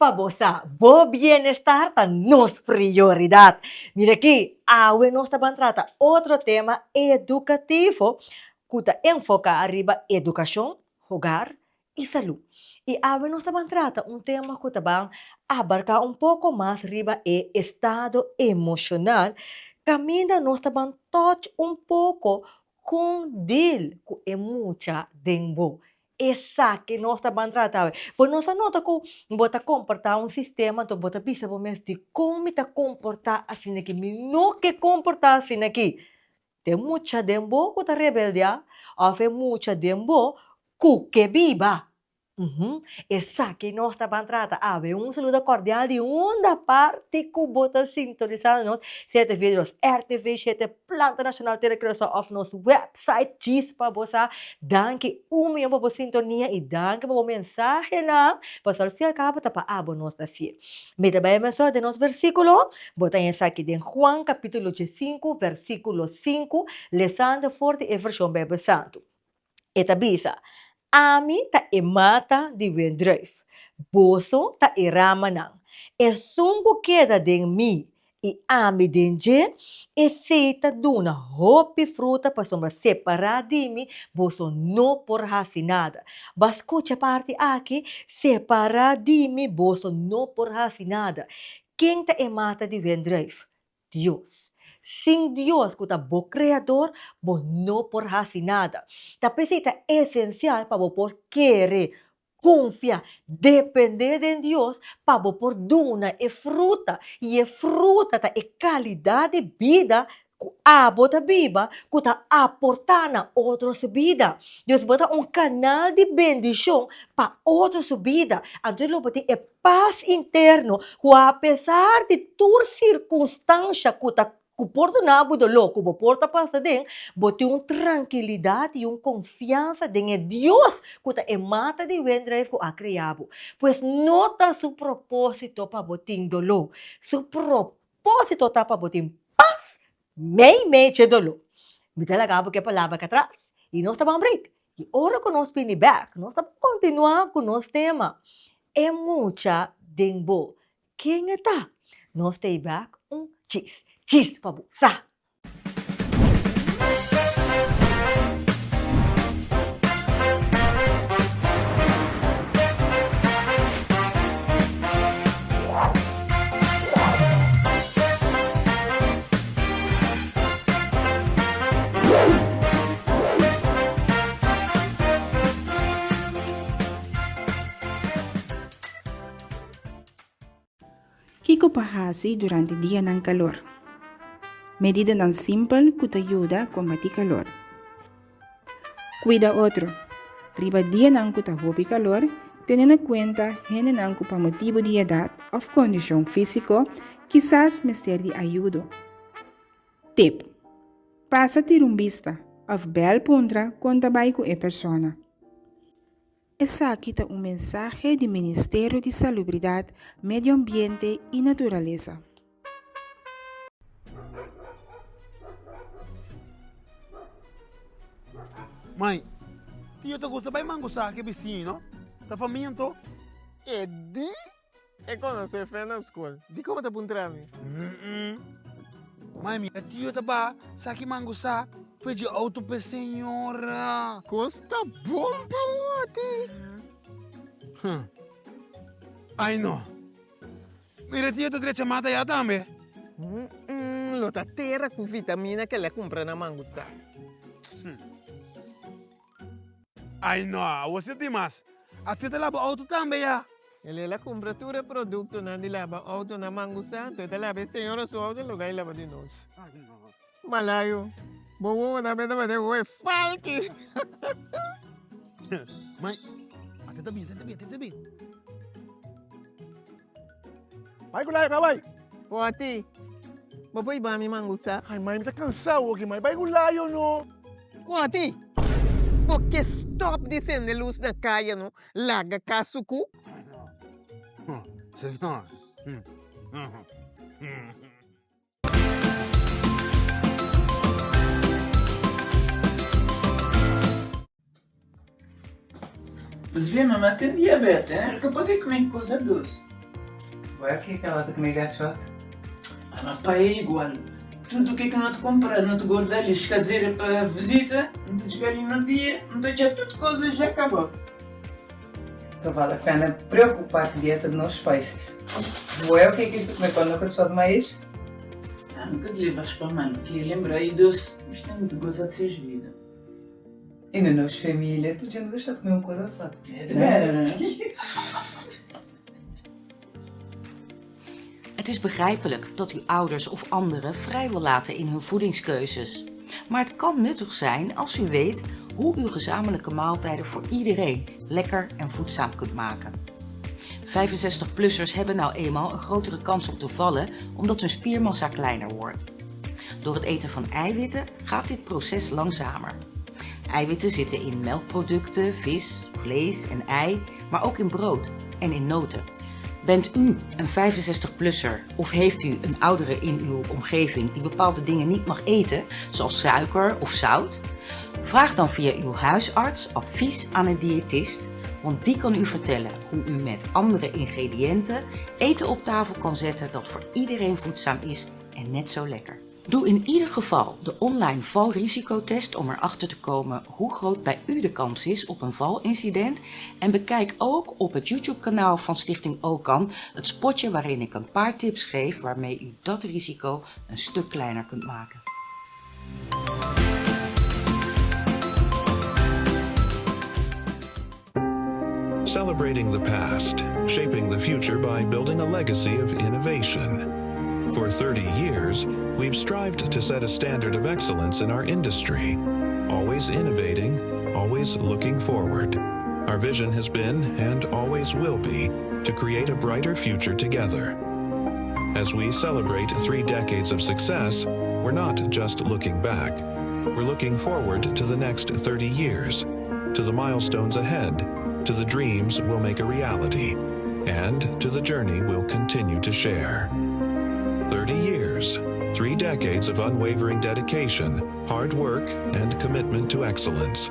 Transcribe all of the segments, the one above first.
pa bo sa, bo bienestar ta nos prioridat. Mira aki, awe nos ta ban trata otro tema edukativo ku ta enfoká riba edukashon, hogar i salú. I awe nos ta ban trata un tema ku ta ban abarká un poko mas riba e estado emoshonal, kaminda nos ta ban touch un poko kon deal ku e mucha den bo. Esaki nos ta ban trata awe. Bo nos a nota ku bo ta komportá un sistema, anto bo ta bisa bo mes, dikon mi ta komportá asin'aki? Mi no ke komportá asin'aki. Ta e mucha den bo ku ta rebeldiá òf e mucha den bo ku ke biba? Uhum, esaki nos ta ban trata awe. Un saludo kordial di unda parti ku bo ta sintonisando nos, sea ta via di nos RTV shete Planta Nashonal Tera Curaçao òf nos wèpsait djis pa bo sa. Danki un mion pa bo sintonia i danki pa bo mensahenan, pasobra al fin i al kabo ta pa abo nos ta hasié. Mi ta bai mesora den nos versíkulo. Bo ta haña esaki den Juan kapítulo diesinku, versíkulo sinku, lesando for di e vershon Beibel Santu. E ta bisa, Ami ta e mata di wendrùif, boso ta e ramanan. Esun ku keda den mi i ami den dje, esei ta duna hopi fruta pasobra separá di mi boso no por hasi nada. Bo a skucha e parti aki? Separá di mi boso no por hasi nada. Ken ta e mata di wendrùif? Dios. Sin Dios ku ta bo Kreador, bo no por hasi nada. Ta p'esei ta esensial pa bo por kere Konfia, dependé den Dios pa bo por duna e fruta, i e fruta ta e kalidat di bida ku abo ta biba ku ta aportá na otro su bida. Dios bo ta un kanal di bendishon pa otro su bida. Anto lo bo tin e pas interno ku apesar di tur sirkunstansha ku ta Ku por duna bo doló ku bo por ta pasa den, bo tin un trankilidat i un konfiansa den e Dios ku ta e mata di wendruif ku a krea bo. Pues no ta su propósito pa bo tin doló. Su propósito ta pa bo tin pas meimei dje doló. Mi ta laga bo ku e palabra akatras i nos ta ban break. I ora ku nos bini bèk, nos ta kontinuá ku nos tema, E mucha den bo. Ken e ta? Nos ta ei bek un chis. Chis pa bo sa! Kiko pa hasi durante dianan kalor? Medidanan simpel ku ta yuda kombatí kalor. Kuida otro. Riba dianan ku ta hopi kalor, tene na kuenta hendenan ku pa motibu di edat òf kondishon físiko kisas mester di ayudo. Tip, Pasa tira un bista òf bèl puntra kon ta bai ku e persona. Esaki ta un mensahe di Ministerio di Salubridat, Medio Ambiente i Naturalesa. Mai, tio ta gusta bai mango-sa ke bisiño, no? Ta famia anto? E di? E konosé Fen na skol. Dikon bo ta puntra mi? Mai mi tio ta ba saki mango sa for dje auto p'e señora. Kos ta bon pa woti. Ai no. Mira tio ta drecha mata ya tambe. Lo ta tera ku vitamina ke el a kumpra na mango sa. Ai no, awor si tin mas. A ti ta laba auto tambe ya. El el a cumpra tur e productonan di laba auto na Mango Santo. E ta laba e señora su auto en lugar di laba di nos. Malayo, bo wowo ta beta bate wowo e falki. Mai, a ti ta bin, a ti ta bin, a ti ta bin. Bai ku layo, bai. Poti, bo por iba mi mangusa? Ai, mai, mi ta kansa awoki, mai. Bai ku layo no. Poti, bo ke stop di sende lus na kaya no, laga kas suku? Señor. Bus bia mama ten diabete, el ka pode kume kuza dus. Wak ke kel ta kume gatxot. Ah, ma pai é igual. Tudo ke ki no ta compra, no ta guarda li. Ka dizer é pa visita, no ta txiga li no dia, no ta odja tudo coisa já acabou. Então vale a pena preocupar com dieta de nos pais. Boé o que é que isto comer quando não só de mais? Ah, nunca te levas pa mal, que lembra aí doce, mas tem de gozar de seus vida. E na nossa família, tu gente gosta de comer uma coisa só. É de vera, né? Het is begrijpelijk dat u ouders of anderen vrij wil laten in hun voedingskeuzes. Maar het kan nuttig zijn als u weet hoe u gezamenlijke maaltijden voor iedereen lekker en voedzaam kunt maken. 65-plussers hebben nou eenmaal een grotere kans om te vallen omdat hun spiermassa kleiner wordt. Door het eten van eiwitten gaat dit proces langzamer. Eiwitten zitten in melkproducten, vis, vlees en ei, maar ook in brood en in noten. Bent u een 65-plusser of heeft u een oudere in uw omgeving die bepaalde dingen niet mag eten, zoals suiker of zout? Vraag dan via uw huisarts advies aan een diëtist, want die kan u vertellen hoe u met andere ingrediënten eten op tafel kan zetten dat voor iedereen voedzaam is en net zo lekker. Doe in ieder geval de online valrisicotest om erachter te komen hoe groot bij u de kans is op een valincident. En bekijk ook op het YouTube-kanaal van Stichting OCAN het spotje waarin ik een paar tips geef waarmee u dat risico een stuk kleiner kunt maken. Celebrating the past, shaping the future by building a legacy of innovation. For 30 years, we've strived to set a standard of excellence in our industry, always innovating, always looking forward. Our vision has been, and always will be, to create a brighter future together. As we celebrate three decades of success, we're not just looking back. We're looking forward to the next 30 years, to the milestones ahead, to the dreams we'll make a reality, and to the journey we'll continue to share. 30 years, three decades of unwavering dedication, hard work, and commitment to excellence.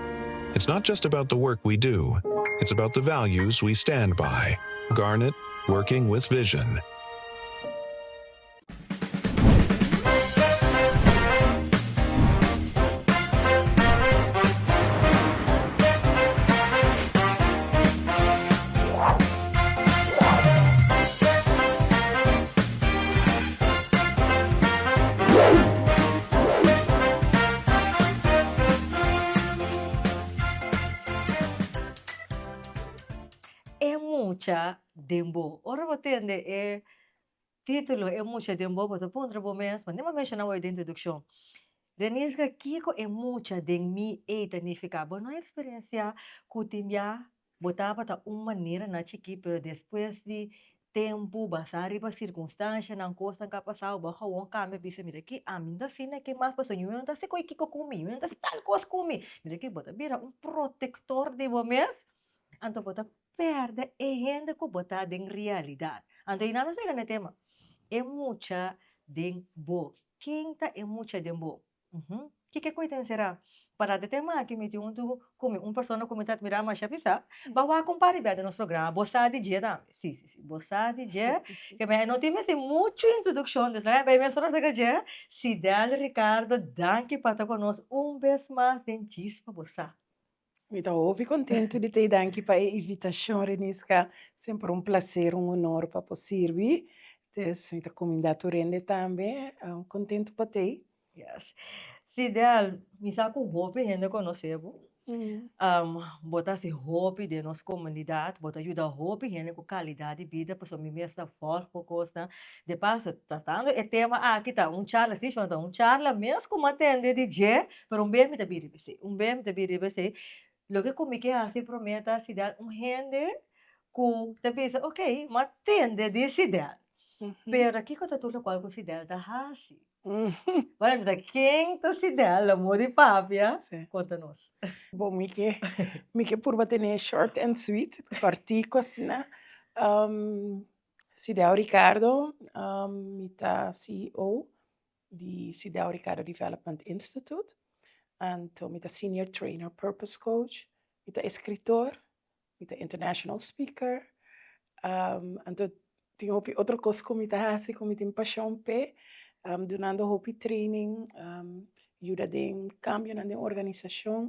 It's not just about the work we do, it's about the values we stand by. Garnet, working with vision. E mucha den bo. Ora bo tende e título E mucha den bo, bo ta puntra bo mes, manera mi a menshoná bo den introdukshon, Renisca, kiko e mucha den mi ei ta nifiká? Bo no a eksperensiá ku tin bia bo tabata un manera na chikí, pero despues di tempu, basá riba sirkunstanshanan, kosnan ku a pasá, bo a gawon kambia, bisa, mira aki, ami no ta asina aki mas, pasobra yu no ta hasi koi kiko ku mi, yu no ta hasi tal kos ku mi. Mira aki, bo ta bira un protektor di bo mes, anto bo ta pèrdè e hende ku bo ta den realidat. Anto einan nos yega na e tema, e mucha den bo. Ken ta e mucha den bo? Uhum. Kiko ku e ta enserá? Para de tema aki mi tin huntu ku mi un persona ku mi ta admirá masha pisá. Ba wak un par di bia den nos programa. Bo sa di dje tambe. Si, si, si. Bo sa di dje. Ke mi no tin mester muchu introdukshon, dus laga mi bai mesora saka dje. Sidel Ricardo, danki pa ta ku nos un bes mas den Djis pa Bo Sa. Mi ta hopi kontentu di tei danki pa e invitashon Reniska, semper un plaser un honor pa por sirbi, dus mi ta kuminda tur hende tambe, kontentu pa tei. Yes. Sidel, mi sa ku hopi hende konosé bo, bo ta hasi hopi den nos komunidat, bo ta yuda hopi hende ku kalidat di bida, pasobra mi mes ta vòlg bo kosnan, de paso tratando e tema aki ta un charla, si shon ta un charla mes ku mi a tende di dje, Pero un bes mi ta bira riba esei, un bes mi ta bira riba esei. Loke ku mi ke hasi promé ta Sidel un hende ku ta bisa, ok, mi a tende di Sidel, pero kiko ta tur lokual ku Sidel ta hasi? Bueno, ta ken ta Sidel, amor di papia, konta nos. Bon, mi ke, mi ke purba tene short and sweet, kòrtiku asina. Sidel Ricardo, mi ta CEO di Sidel Ricardo Development Institute. Anto mi ta senior trainer purpose coach, mi ta escritor, mi ta international speaker. Anto Tin hopi otro kos ku mi ta hasi ku mi tin pashon p'e, dunando hopi training, yuda den kambionan den organisashon.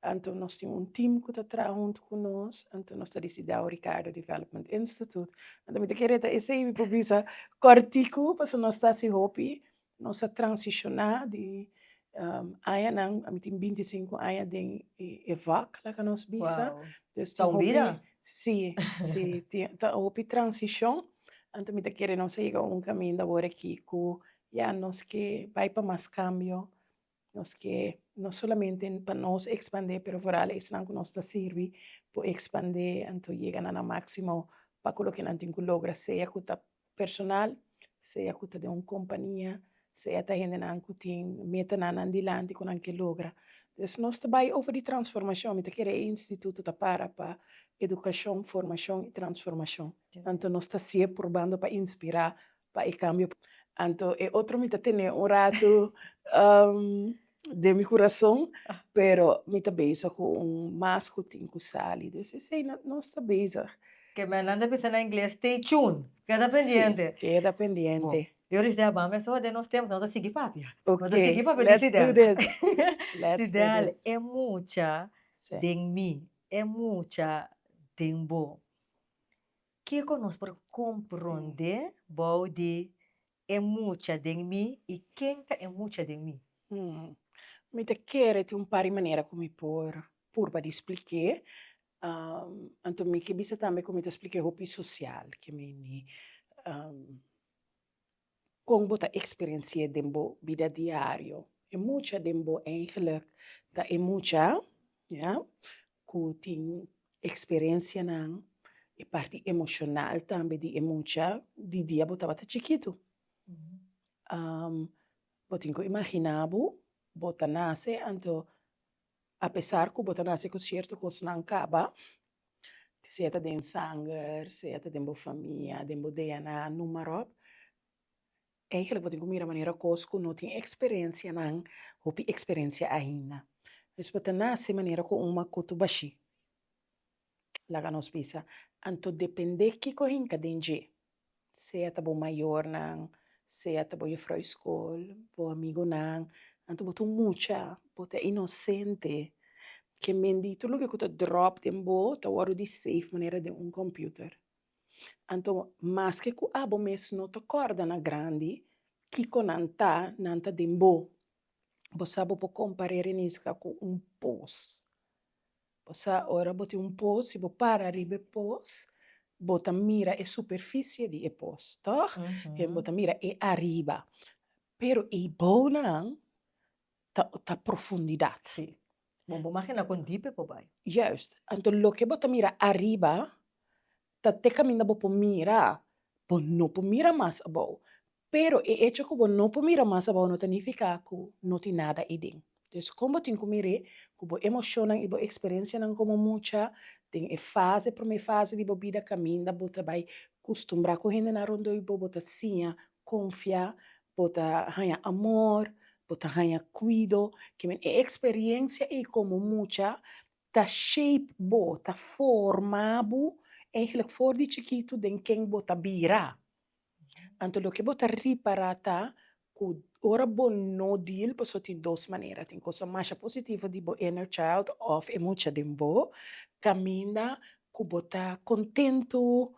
Anto nos tin un team ku ta traha huntu ku nos, anto nos ta di Sidao Ricardo Development Institute. Anto mi ta kere ta esei mi por bisa kòrtiku pasobra nos ta hasi hopi. Nos a transishoná di añanan, ami tin bintisinku aña den e vak, laga nos bisa. Wow. Dus Ta tin un hopi, bida. sí, sí, tin ta hopi transishon. Anto mi ta kere nos a yega un kaminda awor aki ku ya nos ke bai pa mas kambio, nos ke no solamente pa nos ekspandé, pero vooral esnan ku nos ta sirbi por ekspandé, anto yega na nan máksimo pa ku loke nan tin ku logra, sea ku ta personal, sea ku ta den un kompania, sea ta hendenan ku tin metanan nan dilanti ku nan ke logra. Dus nos ta bai over di transformashon, mi ta kere e instituto ta para pa edukashon, formashon i transformashon. Anto nos ta si'e purbando pa inspirá pa e kambio. Anto e otro mi ta tene un ratu den mi kurason, pero mi ta bezig ku un mas ku tin ku sali. Dus esei nos ta bezig. Ke men nan ta bisa na ingles, stay tuned, keda pendiente. Sí, keda pendiente. Bon, Joris den a bamba eso den nos tempo, nos ta sigui papia. Ok, Nos ta sigui papia di let's do Sidel. this. Let's do Sidel, this. e mucha Sí. den mi, e mucha den bo. Kiko nos por komprondé bou di e mucha den mi i ken ta e mucha den mi? Mi ta kere tin un par di manera ku mi por purba di splik'é. Anto mi ke bisa tambe ku mi ta splik'é hopi sosial, ke meni kon bo ta eksperensi'é den bo bida diario. E mucha den bo eigenlijk ta e mucha, ya, ku tin eksperensianan, e parti emoshonal tambe di e mucha di dia bo tabata chikitu. Bo tin ku imaginá bo, bo ta nase anto apesar ku bo ta nase ku sierto kosnan kaba, sea ta den sanger, sea ta den bo famia, den bo DNA, noem maar op, Eigenlijk bo tin ku mira manera kos ku no tin eksperensianan, hopi eksperensia ainda. Dus bo ta nase manera ku un makutu bashí, laga nos bisa. Anto dependé kiko hinka den dje, sea ta bo mayornan, sea ta bo yefrou skol, bo amigunan, anto bo ta un mucha, bo ta inosente. Ke mendito tur loke ku ta dròp den bo ta wòrdu di save manera den un kòmpiuter. Anto maske ku abo mes no ta kòrda na grandi kiko nan ta, nan ta den bo. Bo sa bo por kompar'é Reniska ku un pos. Bo sa ora bo tin un pos, si bo para riba e pos, bo ta mira e superfisie di e pos, tòg? Bo ta mira e ariba. Pero ei bounan ta ta profundidat. Sí. Bo bo magina kon dip e por bai. Juist. Anto loke bo ta mira ariba ta te kaminda bo por mira. Bo no por mira mas abou. Pero e echo ku bo no por mira mas abou no ta nifiká ku no tin nada eiden. Dus kon bo tin ku mir'é ku bo emoshonnan i bo eksperensianan komo mucha den e fase, promé fase di bo bida kaminda bo ta bai kustumbrá ku hendenan rondó di bo, bo ta siña konfia, bo ta haña amor, bo ta haña kuido. Ke men e eksperensia ei komo mucha ta shape bo, ta forma bo eigenlijk for di chikitu den ken bo ta bira. Anto loke bo ta ripará ta ku ora bo no deal, pasobra tin dos manera, tin cosa masha positivo di bo inner child òf e mucha den bo, kaminda ku bo ta kontentu,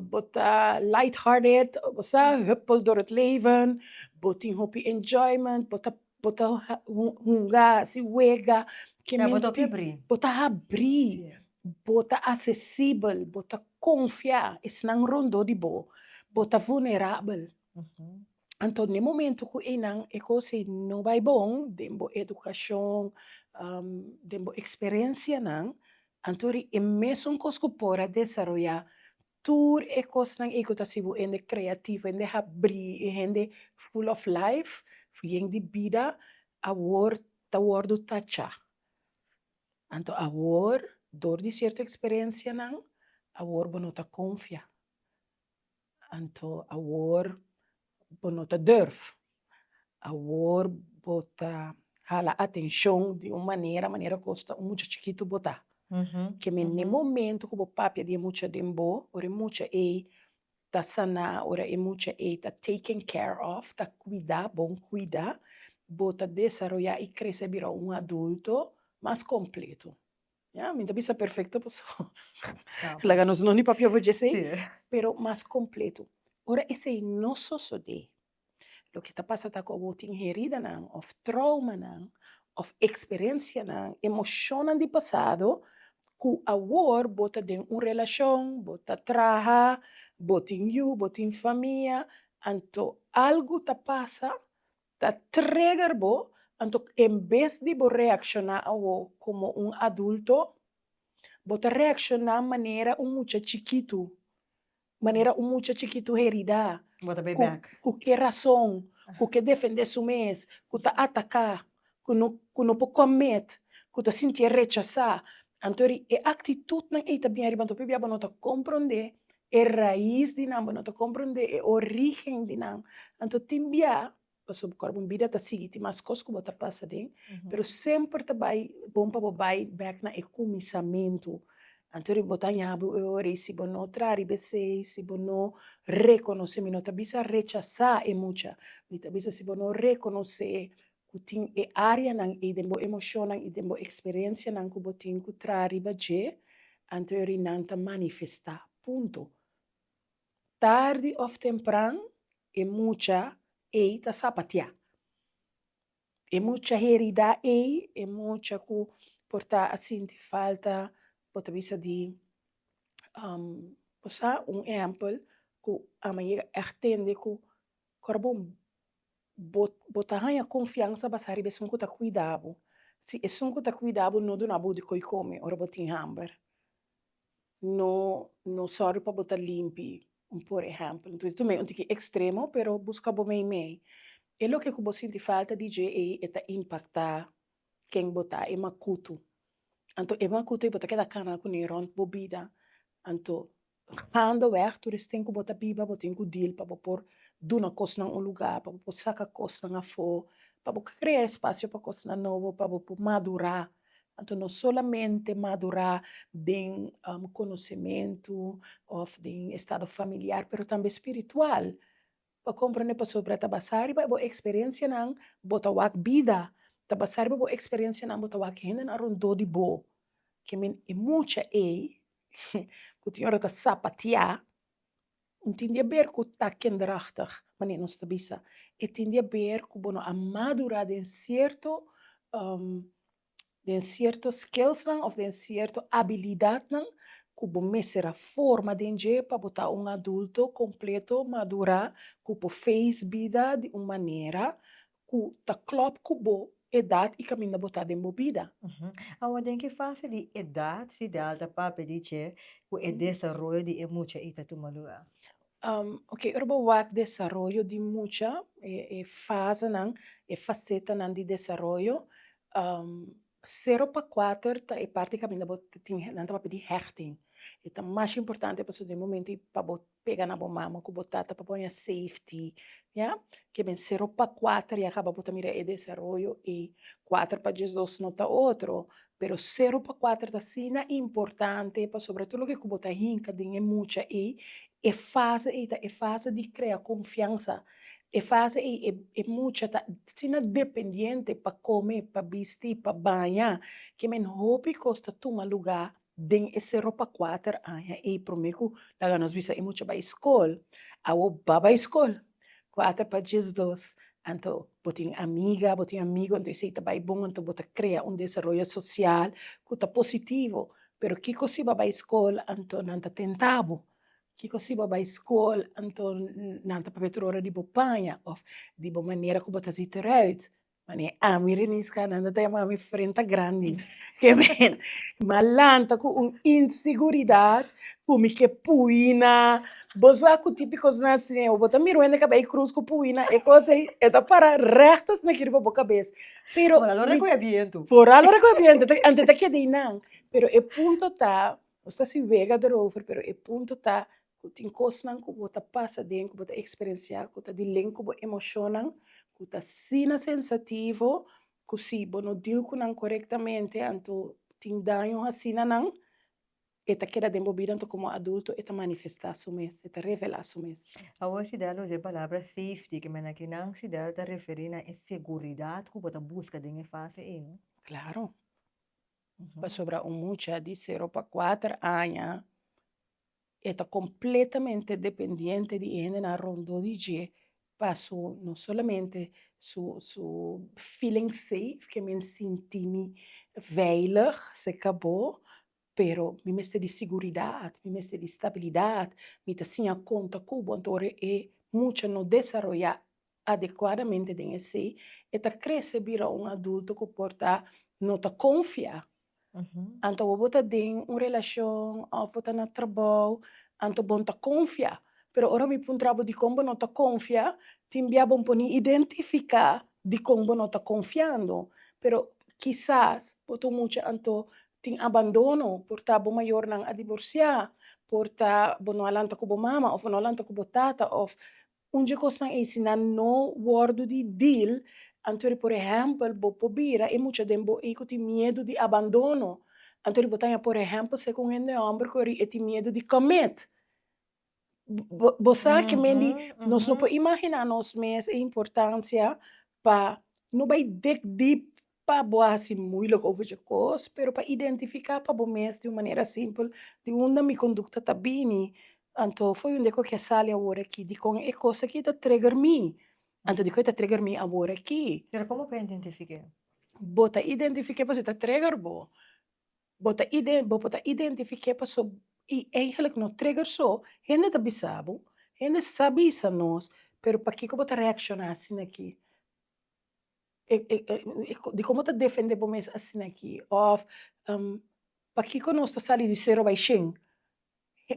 bo ta light hearted, bo sa huppel door het leven, bo tin hopi enjoyment, bo ta bo ta hunga, hasi wega, ke Ja, bo ta menti habrí. bo ta habrí, bo ta asesibel, bo ta konfia esnan rondó di bo, bo ta vulnerabel. Anto n'e momento ku einan e kos ei no bai bon den bo edukashon, den bo eksperensianan, anto ri e mesun kos ku por a desaroyá tur e kosnan ei ku ta hasi bo hende kreativo, hende habrí, e hende full of life, yen di bida, awor ta wòrdu tachá. Anto awor dor di sierto eksperensianan, awor bo no ta konfia. Anto awor bo no ta durf, awor bo ta hala atencion di un manera, manera cu ta un mucha chikito bo ta. Ke men n'e momento cu bo papia di e mucha den bo, ora e mucha ey. ta saná, ora e mucha ei ta taken care of, ta kuidá, bon kuidá, bo ta desaroyá i krese bira un adulto mas kompleto. Ya, mi ta bisa perfecto paso laga nos no ni papia over djesei, pero mas completo. Ora esei no sosode, loke ta pasa ta ku abo tin heridanan of traumanan of experiencianan, emocionnan di pasado ku awor bo ta den un relashon, bo ta traha, bo tin yu, bo tin famia, anto algu ta pasa ta trigger bo, anto en bes di bo reakshoná awo komo un adulto, bo ta reakshoná manera un mucha chikitu, manera un mucha chikitu heridá, Bo ta bai ku bèk. ku ke rason, ku ke defendé su mes, ku ta ataká, ku no ku no por commit, ku ta sintié rechasá. Anto ri e aktitutnan ei ta bin ariba, anto pabia bo no ta komprondé e rais di nan, bo no ta komprondé e orígen di nan. Anto tin bia, pasobra ku bo bida ta sigui, tin mas kos ku bo ta pasa den, pero semper ta bai bon pa bo bai bèk na e kuminsamentu. Anto bo ta haña bo e ora ei si bo no traha riba esei, si bo no rekonosé, mi no ta bisa rechasá e mucha, mi ta bisa si bo no rekonosé ku tin e áreanan ei den bo emoshonnan i den bo eksperensianan ku bo tin ku traha riba dje, anto e nan ta manifestá. Punto. Tardi òf tempran e mucha ei ta sapatiá. E mucha heridá ei, e mucha ku por ta a sinti falta, bo ta bisa di, bo sa un ehèmpel ku ami a yega ègt tende ku Kòrbon, bo bo ta haña konfiansa basá riba esun ku ta kuida bo. Si esun ku ta kuida bo no duna bo di koi kome ora bo tin hamber, no no sòru pa bo ta limpi, por ehèmpel. Entonces ta un tiki ekstremo, pero buska bo meimei. E loke ku bo sinti falta di dje ei e ta impaktá ken bo ta, e makutu. Anto e makutu ei bo ta keda kana kuné rònt bo bida. Anto Gaandeweg tur esten ku bo ta biba bo tin ku deal pa bo por duna kosnan un lugá, pa bo por saka kosnan afó, pa bo krea espasio pa kosnan nobo, pa bo por madurá. Anto no solamente madurá den konosementu òf den estado familiar, pero tambe spiritual. Pa komprende pasobra ta basá riba bo eksperensianan bo ta wak bida, ta basá riba bo eksperensianan bo ta wak hendenan rondó di bo. Ke men e mucha ei ku tin ora ta sapatiá, un tin di aber ku ta kinderachtig, manera nos ta bisa. E tin di aber ku bo no a madurá den sierto den sierto skillsnan of den sierto abilidatnan ku bo mester a forma den dje pa bo ta un adulto kompleto, madurá, ku por face bida di un manera ku ta klòp ku bo edat i kaminda bo ta den bo bida. Awor den ki fase di edat si ideal ta papia di dje ku e desaroyo di e mucha ei ta tuma lugá? Oke, ora bo wak desaroyo di mucha, e fasenan, e fasetanan di desaroyo, sero pa kuater ta e parti kaminda bo ta tin, nan ta papia di hechting. E ta mas importante pasobra den momento ei pa bo pega na bo mama ku bo tata pa bo haña safety, ya. Ke men sero pa kuater ya kaba bo ta mira e desaroyo ei. Kuater pa diesdos no ta otro, Pero sero pa kuater ta asina importante pasobra tur loke ku bo ta hinka den e mucha ei, e fase ei ta e fase di krea konfiansa. E fase ei e e mucha ta asina dependiente pa kome, pa bisti, pa baña, ke men hopi kos ta tuma lugá den e sero pa kuater aña ei promé ku laga nos bisa e mucha bai skol. Awor ba bai skol, Kuater pa diesdos, anto bo tin amiga, bo tin amigo, anto esei ta bai bon, anto bo ta krea un desaroyo sosial ku ta positivo. Pero kiko si bo a bai skol anto nan ta tenta bo? Kiko si bo a bai skol anto nan ta papia tur ora di bo paña òf di bo manera ku bo ta zit eruit? Mane ami Reniska nan ta yama mi frenta grandi. Ke men m'a lanta ku un inseguridat ku mi ke puina. Bo sa ku tipikos nan asina bo ta mira un hende kabei krus ku puina e kos ei e ta para règt asina aki riba bo kabes. Pero Foral lo rekohe bientu. Foral lo rekohe bientu anto ta keda einan. Pero e punto ta nos ta hasi wega derover pero e punto ta ku tin kosnan ku bo ta pasa den, ku bo ta eksperensiá, ku ta di link ku bo emoshonnan, ku ta asina sensativo, ku si bo no deal ku nan korektamente, anto tin daño hasí na nan. E ta keda den bo bida anto komo adulto e ta manifestá su mes, e ta revelá su mes. Awor Sidel usa e palabra safety, ke mena kinan Sidel ta referí na e seguridat ku bo ta buska den e fase ei, no? Klaro. Pasobra un mucha di sero pa kuater aña e ta kompletamente dependiente di e hendenan rondó di dje pa su no solamente su su feeling safe, ke men sinti mi veilig serka bo, pero mi mester di siguridat, mi mester di stabilidat, mi ta siña konta ku bo. Anto ora e mucha no desaroyá adekuadamente den esei, e ta krese bira un adulto ku por ta no ta konfia. Anto awor bo ta den un relashon òf bo ta na trabou, anto bo no ta konfia. Pero ora mi puntra bo dikon bo no ta konfia, tin bia bo no por ni identifiká dikon bo no ta konfiando. Pero kisas bo ta un mucha anto tin abandono, por ta bo mayornan a diborsiá, por ta bo no a lanta ku bo mama òf bo no a lanta ku bo tata òf un dje kosnan ei si nan no wòrdu di deal, anto ri por ehèmpel bo por bira e mucha den bo ei ku tin miedu di abandono, anto ri bo ta haña por ehèmpel seka un hende hòmber ku ri e tin miedu di commit. Bo bo sa ke men di nos no por imaginá nos mes e importansia pa no bai dig deep pa bo hasi moeilijk over dje kos, pero pa identifiká pa bo mes di un manera simpel di unda mi kondukta ta bini, anto fo'i unda ku ke sali awor aki, dikon e kos aki ta trigger mi, anto dikon e ta trigger mi awor aki. Pero komo por identifiké? Bo ta identifiké pasobra e ta trigger bo. Bo ta iden bo por ta identifiké paso i eigenlijk no trigger so, hende ta bisa bo, hende sa bisa nos, pero pakiko bo ta reakshoná asina aki? E e e dikon bo ta defendé bo mes asina aki? Òf pakiko nos ta sali di sero bai shen?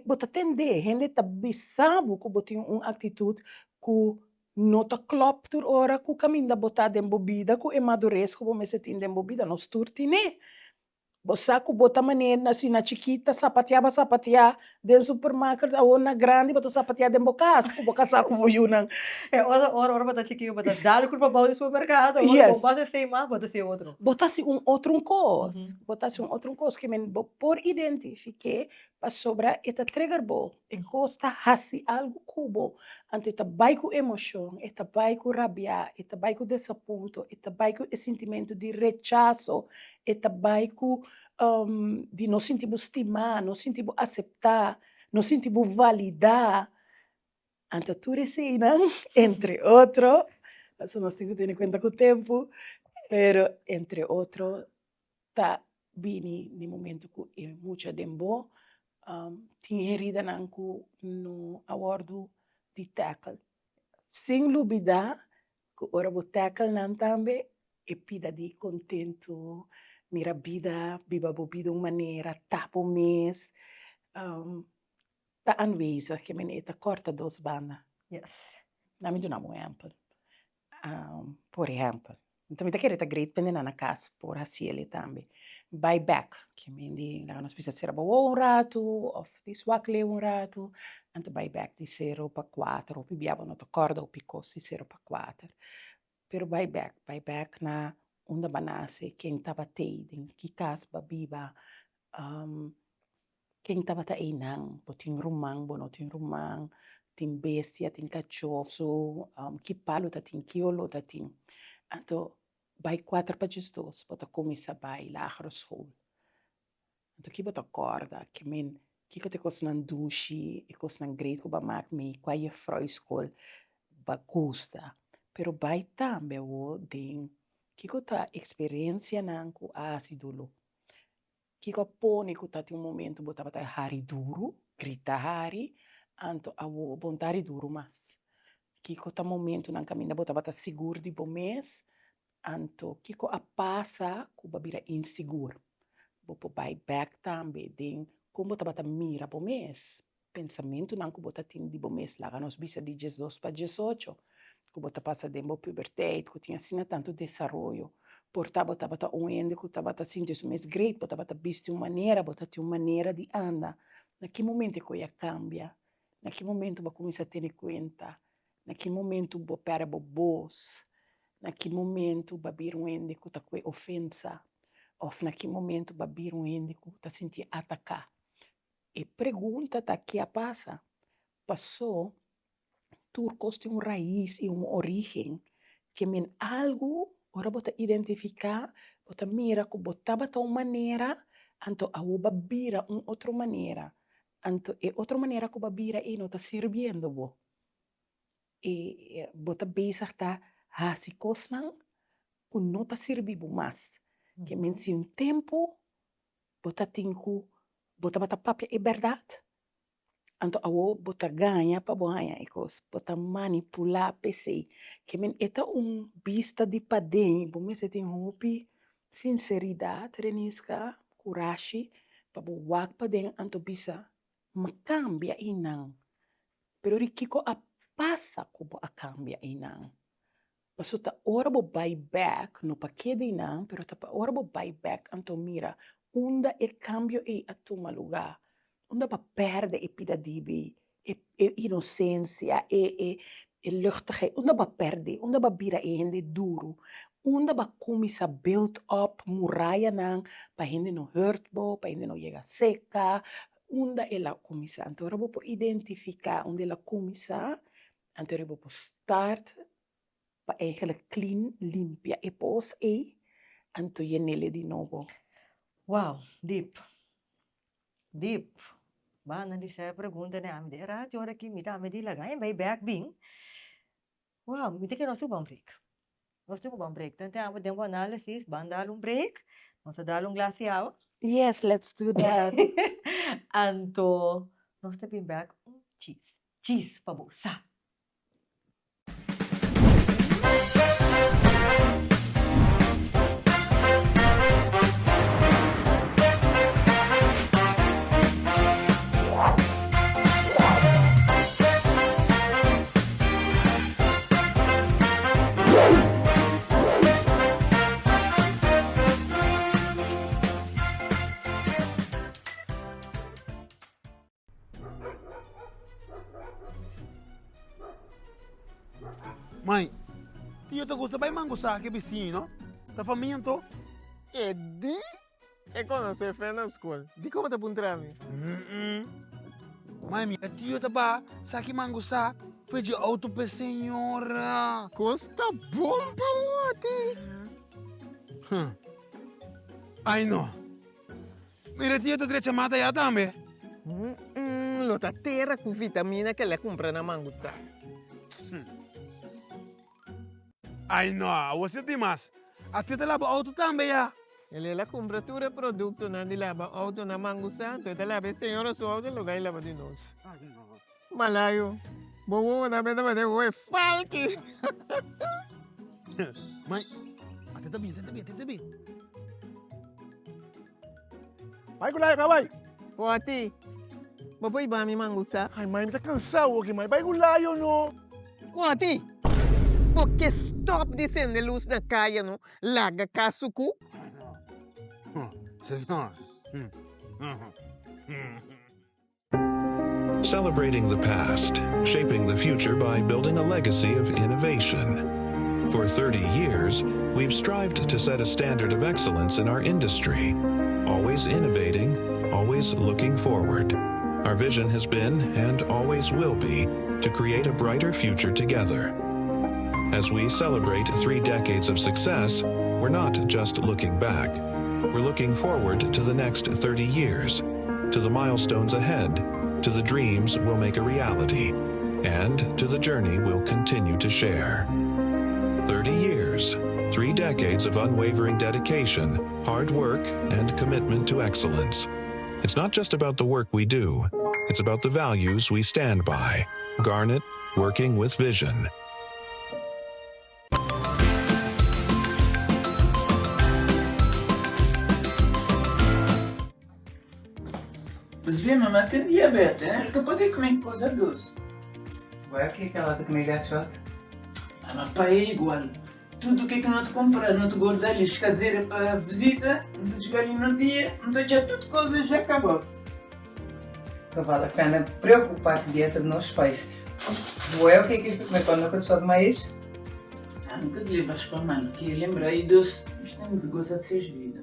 Bo ta tendé, hende ta bisa bo ku bo tin un aktitut ku no ta klòp tur ora ku kaminda bo ta den bo bida, ku e madures ku bo mester tin den bo bida, nos tur tin'é. Bo sa ku bo ta manera na si na chikit ta sapatiá bo a sapatiá den supermarket, awor na grandi bo ta sapatiá den bo kas ku bo kasá ku bo yunan. E ora ora ora bo ta chikit bo ta dal kurpa bou di supermerkado, ora bo basa esei mas bo ta hasi otro. Bo ta hasi un otro un kos, bo ta hasi un otro un kos ke men bo por identifiké Pasobra e ta trigger bo, e kos ta hasi algu ku bo, anto e ta bai ku emoshon, e ta bai ku rabia, e ta bai ku desapunto, e ta bai ku e sintimentu di rechaso, e ta bai ku di no sinti bo stimá, no sinti bo aseptá, no sinti bo validá. Anto tur eseinan, entre otro, pasobra nos tin ku tene kuenta ku tempu, pero entre otro ta bini di momento ku e mucha den bo tin heridanan ku no a wòrdu di tackle. Sin lubidá ku ora bo tackle nan tambe e pida di kontentu, mira bida, biba bo bida un manera, ta bo mes, ta aanwezig, ke men e ta kòrta dos banda. Yes. Nan mi duna bo un ehèmpel. Por ehèmpel, mi ta kere ta great pende nan na kas por hasi el'e tambe. Bai bèk, ke men di laga nos bisa sera bo wowo un ratu òf dis wak leu un ratu, anto bai bèk di sero pa kuater, hopi bia bo no ta kòrda hopi kos di sero pa kuater. Pero bai bèk, bai bèk na unda bo a nase, ken tabat'ei, den ki kas bo a biba, Ken tabata einan? Bo tin ruman, bo no tin ruman? Tin bestia, tin kachó òf so? Ki palu ta tin, ki oló ta tin? Anto bai kuater pa djesdos bo ta kuminsá bai lagere school. Anto ki bo ta kòrda? Ke men kiko ta e kosnan dushi, e kosnan great ku bo a mak mi, kua jefrou i skol bo a gusta? Pero bai tambe awor den kiko ta eksperensianan ku a hasi doló. Kiko a pone ku ta tin un momentu bo tabata hari duru, grita hari, anto awor bo no ta hari duru mas? Kiko ta momentunan kaminda bo tabata sigur di bo mes, anto kiko a pasa ku bo a bira insigur? Bo por bai bèk tambe den kon bo tabata mira bo mes. Pensamentunan ku bo ta tin di bo mes, laga nos bisa di diesdos pa diesocho, ku bo ta pasa den bo puberteit, ku tin asina tantu desaroyo. Por ta bo tabata un hende ku tabata sinti su mes great, bo tabata bisti un manera, bo ta tin un manera di anda. Na ki momento e koe a kambia? Na ki momento bo a kuminsá tene kuenta? Na ki momento bo pèrdè bo bos? Na ki momento bo a bira un hende ku ta kue ofensa? Òf na ki momento bo a bira un hende ku ta sinti ataká? E pregunta ta ke a pasa? Pasó tur kos tin un rais i un orígen, ke men algu ora bo ta identifiká, bo ta mira ku bo tabata un manera, anto awor bo a bira un otro manera, anto e otro manera ku bo a bira ei no ta sirbiendo bo. E bo ta bezig ta hasi kosnan ku no ta sirbi bo mas. Ke men si un tempu bo ta tin ku bo tabata papia e bèrdat, anto awor bo ta gaña pa bo haña e kos, bo ta manipulá p'esei. Ke men e ta un bista di paden, bo mester tin hopi sinseridat, Reniska, kurashi pa bo wak paden anto bisa, M'a kambia einan, pero di kiko a pasa ku bo a kambia einan? Paso ta ora bo bai bek, no pa keda einan, pero ta pa ora bo bai bek anto mira unda e kambio ei a tuma lugá, unda bo a pèrdè e pida dibi, e e inosensia, e e e luchtigheid, unda bo a pèrdè, unda bo a bira e hende duru, unda bo a kuminsá build up murayanan pa hende no hurt bo, pa hende no yega seka, unda el a kuminsá. Anto ora bo por identifiká unda el a kuminsá, anto ora bo por start pa eigenlijk clean, limpia e pos ei, anto yen'el di nobo. Wow, diep. Diep. Bo a analisá e pregunta den ami den radio ora ki mi ta ami di laga e bai bek bin. Wow, mi ta kere nos tin un bon break. Nos tin un bon break. Tante abo den bo análisis, ban dal un break. Nos a dal un glas di awa. Yes, let's do that. Anto nos ta bin bek un chis. Chis pa bo sa. Mai, tio ta gusta bai mango sa ke bisiño, no? Ta famia anto? E di? E konosé fe na skol. Dikon bo ta puntra mi? Mai, mira tio ta ba sa ki mango sa fe dje auto p'e señora. Kos ta bon pa woti. Ai no. Mira tio ta drecha mata ya tambe. Mm, lo ta tera ku vitamina ke le kumpra na Mangusa. Ai no, awor si dimas. A tio ta laba auto tambe ya. El a kumpra tur e produktonan di laba auto na Mangusa, anto e ta laba e señora su auto en lugar di laba di nos. Malayo, bo wowo ta beta bate woe falki. Mai, ate ta bin, ate ta bin, ate ta bin. Bai ku layo ka bai. Poti, bo por iba mi mangusa? Ai mai, mi ta kansa awoki mai, bai ku layo no. Poti, bo ke stop di sende lus na kaya no, laga kas suku. Señor. Celebrating the past, shaping the future by building a legacy of innovation. For 30 years, we've strived to set a standard of excellence in our industry, always innovating, always looking forward. Our vision has been, and always will be, to create a brighter future together. As we celebrate three decades of success, we're not just looking back. We're looking forward to the next 30 years, to the milestones ahead, to the dreams we'll make a reality, and to the journey we'll continue to share. 30 years, three decades of unwavering dedication, hard work, and commitment to excellence. It's not just about the work we do, it's about the values we stand by. Garnet, working with vision. Bos mama ten diabete, eh? El ka pode kume koza dos. Se bo é ke kel ta kume gatxot? Mama, pai é igual. Tudo ke ki no ta kumpra, no ta guarda li. Ka dizer é pa visita, no ta txiga li no dia, no ta odja tudo koza já kaba. Não vale a pena preocupar com a dieta de nos pais. Bo é o que é que isto comer quando nunca só de mais? Ah, nunca te lembras pa mano, que lembra aí dos, mas tem de gozar de seus vida.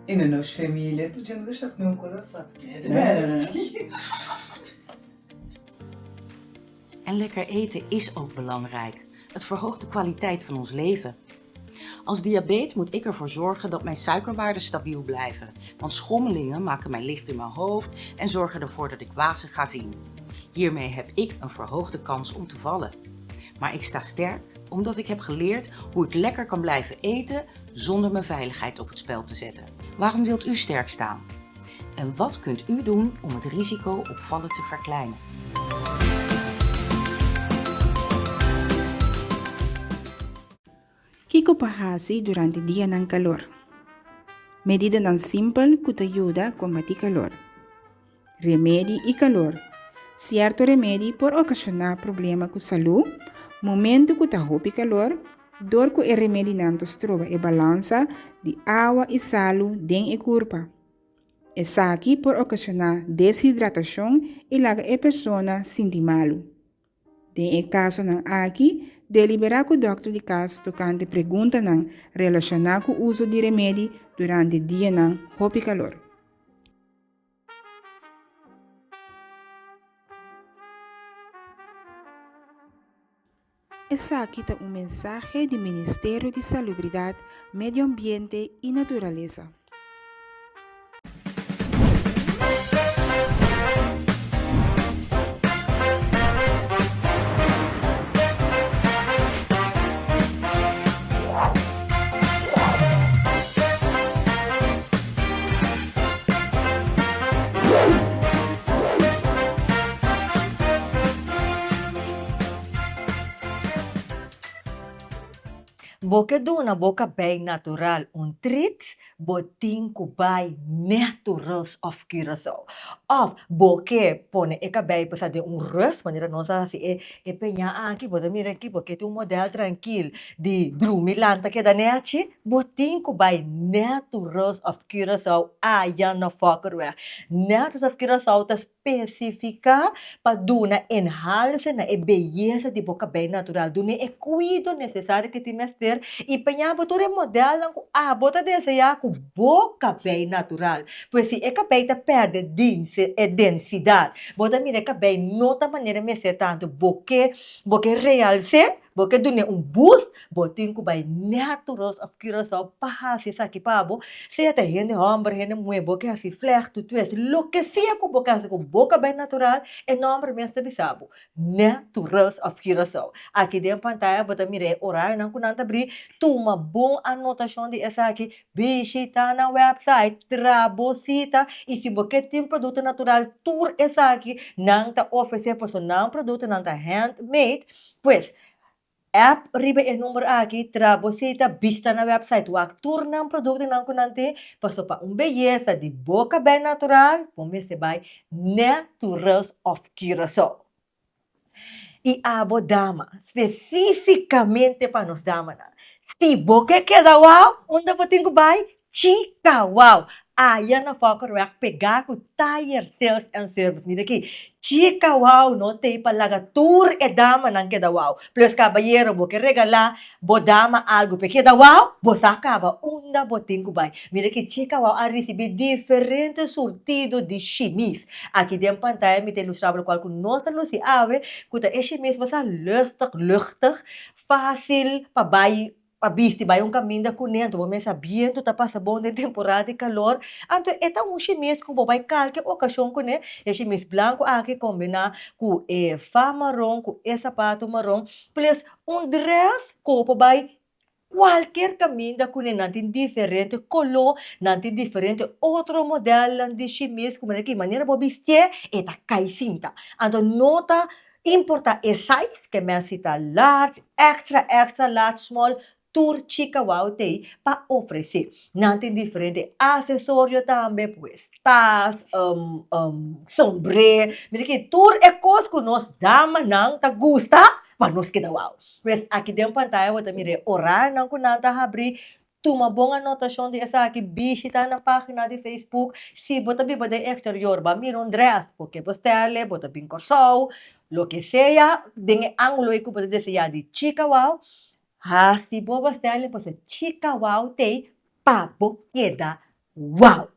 I na nos familia tur djente gosta kume un kosa só. É de bera, né? En lekker eten is ook belangrijk. Het verhoogt de kwaliteit van ons leven. Als diabeet moet ik ervoor zorgen dat mijn suikerwaarden stabiel blijven. Want schommelingen maken mij licht in mijn hoofd en zorgen ervoor dat ik wazig ga zien. Hiermee heb ik een verhoogde kans om te vallen. Maar ik sta sterk omdat ik heb geleerd hoe ik lekker kan blijven eten zonder mijn veiligheid op het spel te zetten. Waarom wilt u sterk staan? En wat kunt u doen om het risico op vallen te verkleinen? Kiko pa hasi durante dianan kalor? Medidanan simpel ku ta yuda kombatí kalor. Remedi i kalor. Sierto remedi por okashoná problema ku salú momentu ku ta hopi kalor dor ku e remedinan ta stroba e balansa di awa i salu den e kurpa. Esaki por okashoná deshidratashon i laga e persona sinti malu. Den e kasonan aki, deliberá ku dòkter di kas tokante preguntanan relashoná ku uso di remedi durante dianan hopi kalor. Esaki ta un mensahe di Ministerio di Salubridat, Medio Ambiente i Naturalesa. Bo ke duna bo kabei natural un trit, bo tin ku bai Naturals of Curaçao. Òf bo ke pone e kabei pasa den un rus, manera nos a hasi e e peña aki, bo ta mira aki, bo ke tin un modèl trankil di drumi lanta keda nèchi, bo tin ku bai Naturals of Curaçao aya na Fokkerweg. Naturals of Curaçao ta spesifiká pa duna enhalse na e beyesa di bo kabei natural, dun'é e kuido nesesario ku tin mester i peña bo tur e modelnan ku abo ta deseá ku bo kabei natural. Pues si e kabei ta pèrdè e densidat, bo ta mira e kabei no ta manera mester tantu, bo ke bo ke reals'é, Bo ke dun'é un boost, bo tin ku bai Naturals of Curaçao pa hasi esaki pa bo, sea ta hende hòmber, hende muhé, bo ke hasi flèktu, twist, loke sea ku bo ke hasi ku bo kabei natural, e nòmber mes ta bisa bo, Naturals of Curaçao. Aki den pantaya bo ta mira e orarionan ku nan ta bri, tuma bon anotashon di esaki, Bishita nan website, tra bo sita y si bo ke tin producto natural tur esaki nan ta ofrece pasobra nan productonan ta handmade. Pues, app riba e number aki, tra bo sita, bishita nan website, wak tur nan productonan cu nan tin pasobra pa un beyesa di bo cabey natural bo mester bay Naturals of Curaçao. I abo dama, spesífikamente pa nos damanan. Si bo ke keda wou, unda bo tin ku bai? Chika wou! Aya na Fokkerweg pegá ku Tire Sales and Service. Mira aki, chika wou no t'ei pa laga tur e damanan keda wou. Plus kabayero, bo ke regalá bo dama algu p'e keda wou, bo sa kaba unda bo tin ku bai. Mira aki, chika wou a risibí diferente surtido di shimis. Aki den pantaya mi ta ilustrá bo lokual ku nos ta lusi awe, ku ta e shimis basa lustig, luchtig, fásil pa bai, pa bisti bai un kaminda kuné, anto bo mesa bientu ta pasa bon den temporada di kalor, anto e ta un shimis ku bo bai kalke okashon kuné, e shimis blanku aki kombiná ku e fa maron, ku e sapato maron, plus un drès ku bo por bai Cualkier caminda cu nan tin diferente color, nan tin diferente otro modelnan di shimis cu manera ki manera bo bistié e ta cay sinta. Anto no ta importa e size, ke men si ta large, extra extra large, small, tur chica wou t'ey pa ofrece. Nan tin diferente acesorio tambe, pues tas, sombré, mira ki tur e cos cu nos damanan ta gusta pa nos keda wou. Pues aki den pantaya bo ta mira e orarionan ku nan ta habrí. Tuma bon anotashon di esaki, bishita nan página di Facebook. Si bo ta biba den eksterior, bo a mira un drès, bo ke bestèl'e, bo ta bin Kòrsou, loke sea den e ángulo ei ku bo ta deseá di Chika Wou, hasi bo bestèl'e pasobra Chika Wou t'ei pa bo keda. Wow!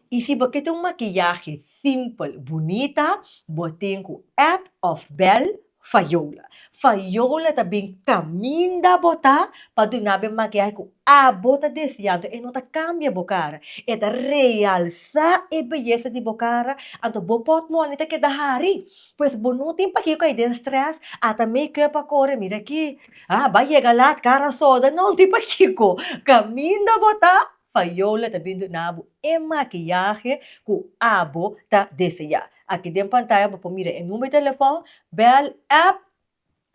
I si bo ke ta un makiyahe simpel bunita, bo tin ku app òf bèl Fayola. Fayola ta bin kaminda bo ta pa duna bo e makiyahe ku abo ta deseá. Anto e no ta kambia bo kara, e ta realsá e beyesa di bo kara, anto bo pòtmòni ta keda hari. Pues bo no tin pakiko kai den strès, ata make-up a kore, mira aki, ah, bai yega lat, kara soda, no tin pakiko. Kaminda bo ta, Fayola ta bin duna bo e makiyahe ku abo ta deseá. Aki den pantaya bo por mira e number di telefòn, bèl, app.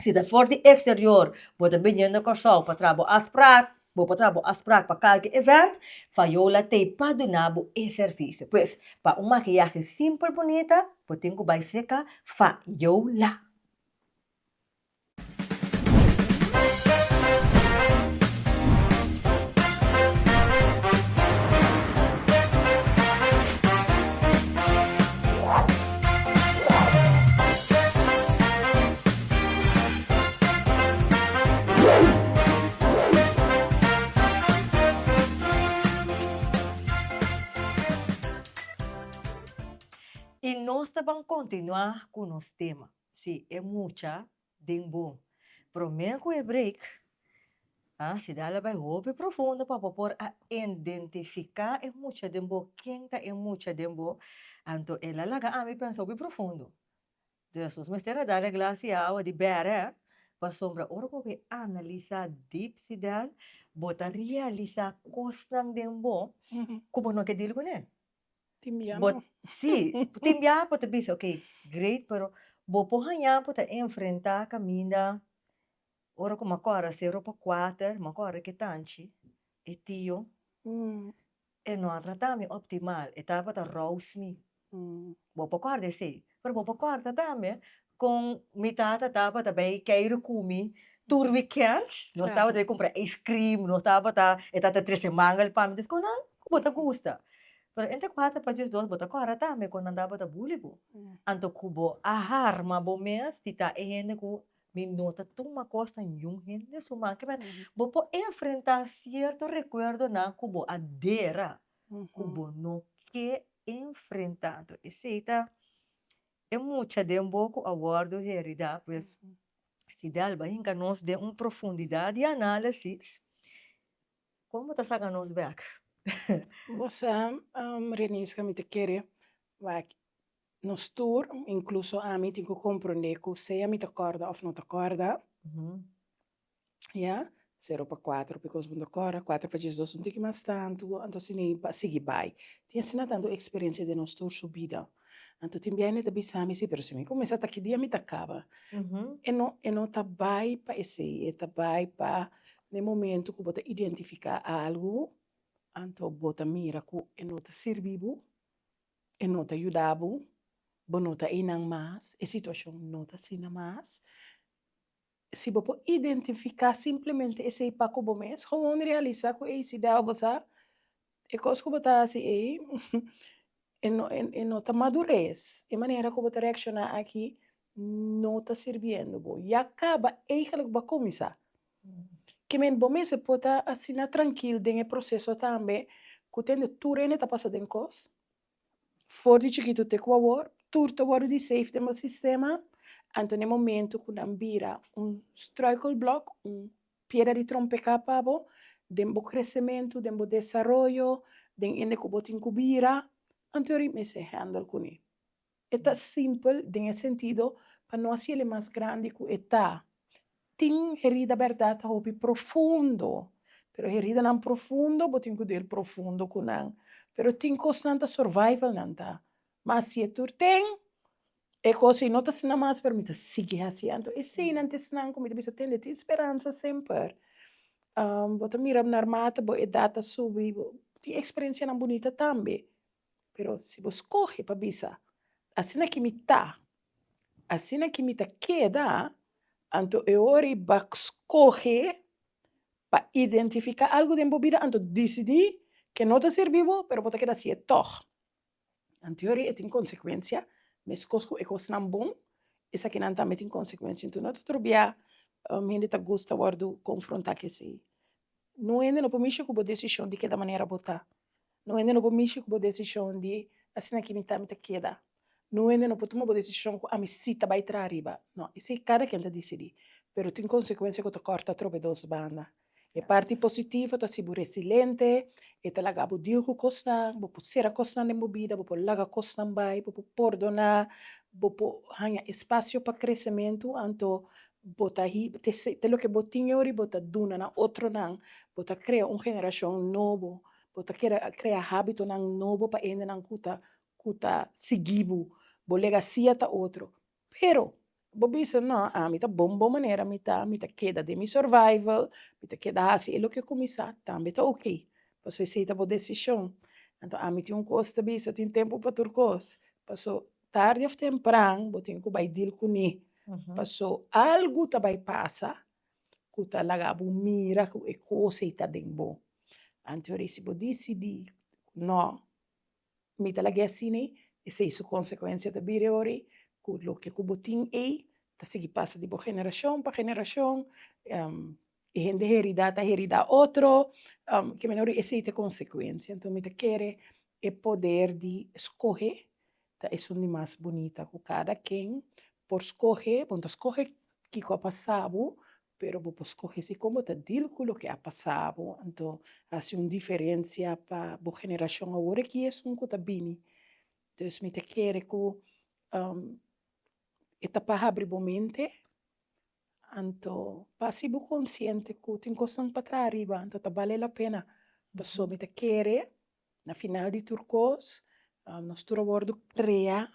Si ta for di eksterior bo ta biniendo Kòrsou pa traha bo afsprak, bo por traha bo afsprak pa kalke event, Fayola t'ei pa duna bo e servisio. Pues, pa un makiyahe simpel bunita, bo tin ku bai serka Fayola. I nos ta ban kontinuá ku nos tema. Si e mucha den bo. Promé ku e break, a Sidal a bai hopi profundo pa bo por a identifiká e mucha den bo, ken ta e mucha den bo. Anto el a laga ami pensa hopi profundo. Dus nos mester a dal e glas di awa di bèrè, pasobra ora ku bo bai analisá dip, Sidal, bo ta realisá kosnan den bo ku bo no ke dil kuné. Tin bia Bo, no. sí, tin bia bo ta bisa, ok, great, pero bo por haña bo ta enfrentá kaminda ora ku mi a kòrda sero pa kuater, mi a kòrda ke tanchi, e tio, e no a trata mi optimal, e tabata rous mi. Bo por kòrda esei, pero bo por kòrda tambe kon mi tata tabata bai keiru ku mi tur weekend, nos tabata bai kumpra ice cream, nos tabata, e tabata trese mangel pa mi, dus kon nan ku bo ta gusta. Pero entre kuater pa diesdos bo ta kòrda tambe kon nan tabata buli bo. Anto ku bo a harma bo mes di ta e hende ku mi no ta tuma kos na niun hende su man. Kimen bo por enfrentá sierto rekuerdonan ku bo a dera ku bo no ke enfrentá. Anto esei ta e mucha den bo ku a wòrdu heridá. Pues Fidel bo a hinka nos den un profundidat di análisis. Kon bo ta saka nos bèk? Bo sa, Reniska, mi ta kere wak nos tur, inkluso ami, tin ku komprondé ku sea mi ta kòrda òf no ta kòrda, Ya, sero pa kuatro because bo no ta kòrda, kuatro pa diesdos un tiki mas tantu, anto asina ei pa sigui bai. Tin asina tantu eksperensia den nos tur su bida. Anto tin biaha e ta bisa mi si, pero si mi kuminsá ta ki dia mi ta kaba. E no e no ta bai pa esei, e ta bai pa na e momento ku bo ta identifiká algu, anto bo ta mira ku e no ta sirbi bo, e no ta yuda bo, bo no ta einan mas, e situashon no ta asina mas. Si bo por identifiká simplemente esei pa ku bo mes, gewoon realisá ku ei si dao bo sa e kos ku bo ta hasi ei e no e no ta madures, e manera ku bo ta reakshoná aki no ta sirbiendo bo. Ya kaba eigentlik bo a kuminsá. Ke men bo mester por ta asina trankil den e proseso tambe ku tende tur hende ta pasa den kos. For di chikitu te ku awor, tur ta wòrdu di safe den bo sistema, anto na e momentu ku nan bira un struikelblok, un piedra di trompeká pa bo, den bo kresementu, den bo desaroyo, den hende ku bo tin ku bira, anto e mester handle kuné. E ta simpel den e sentido pa no hasi el mas grandi ku e ta. Tin herida bèrdat ta hopi profundo, pero heridanan profundo bo tin ku deal profundo ku nan. Pero tin kosnan ta survival nan ta. Ma si e tur ten, e kos ei no ta asina mas pero mi ta sigui hasi. Anto eseinan ta esnan ku mi ta bisa tende tin speransa semper. Bo ta mira narmate bo edat ta subi, bo tin eksperensianan bunita tambe. Pero si bo skohe pa bisa, Asina ki mi ta, asina ki mi ta keda, anto e ora ei bo a skohe pa identifiká algu den bo bida, anto disidí ke no ta sirbi bo, pero bo ta keda hasié tòg. Anto e ora ei e tin konsekuensia, meskos ku e kosnan bon, esakinan tambe tin konsekuensia. Anto no ta tur bia hende ta gusta wòrdu konfrontá ku esei. Nun hende no por mishi ku bo desishon di keda manera bo ta. No hende no por mishi ku bo desishon di asina ki mi ta mi ta keda. No hende no por tuma bo desishon ku ami si ta bai traha riba. No, esei kada ken ta disidí. Pero tin konsekuensia ku ta kòrta atrobe dos banda. E parti positivo ta hasi bo resilente, e ta laga bo deal ku kosnan, bo por sera kosnan den bo bida, bo por laga kosnan bai, bo por pordoná, bo por haña espasio pa kresementu, anto bo ta te loke bo tin e ora bo ta duna na otronan, bo ta krea un generashon nobo, bo ta krea hábitonan nobo pa hendenan ku ta ku ta sigui bo, bo legasia ta otro. Pero, bo bisa, no, ami ta bon bon manera mi ta, mi ta keda den mi survival, mi ta keda hasi e loke ku mi sa, tambe ta oké, pasobra esei ta bo desishon. Anto ami tin un kos ta bisa, tin tempu pa tur kos, paso tardi òf tempran bo tin ku bai deal kuné, paso algu ta bai pasa ku ta laga bo mira ku e kos ei ta den bo. Anto si bo disidí ku no, Mi ta lag'é asina ei, esei su konsekuensia ta bira e ora ei, ku loke ku bo tin ei ta sigui pasa di bo generashon pa generashon, e hende heridá ta heridá otro, ke manera esei ta e konsekuensia. Anto mi ta kere e poder di skohe ta esun di mas bunita, ku kada ken por skohe, bo no ta skohe kiko a pasa bo, Pero bo por scoge si con bo ta deal cu loke a pasa bo, anto haci un diferencia pa bo generacion awor aki esun cu ta bini. Dus mi ta kere cu e ta pa habri bo mente, anto pa haci bo consciente cu tin cosnan pa traha ariba, anto ta bale la pena. Pasobra mi ta kere Na final di tur kos, nos tur a wòrdu kreá